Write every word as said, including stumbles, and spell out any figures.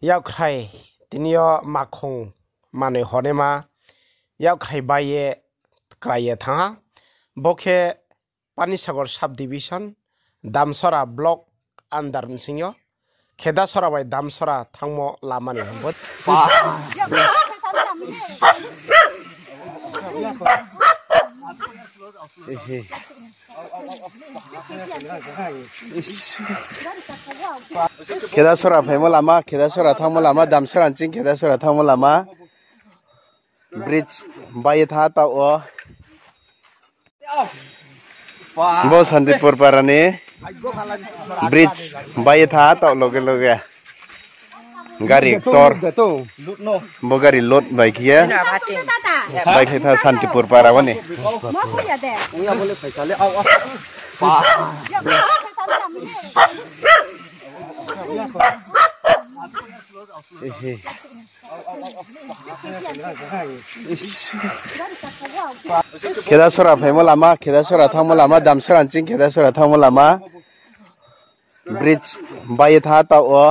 Yakkhrai, tini yo makhong manoi honaima yakkhrai bai ye krai ye thanng ha. Bo khe Panisagar sub division, Damsora block under bsing yo. Khedasora bai Damsora thanngmo lama ni bo. Khedasora phaimo lama, Khedasora thanngmo lama, Damsora ni ching Khedasora thanngmo lama. Bridge bai ye thanng ha taoh wo. Bo Santipur para ni bridge bai ye thanng ha taoh loge loge. Gari ktor. Bo gari load bai khe ye. Bai khe thanng Santipur para wo ni. Khedasora phaimo lama, Khedasora thanngmo lama, Damsora ni ching Khedasora thanngmo lama. Bridge bai ye thanng ha taoh wo.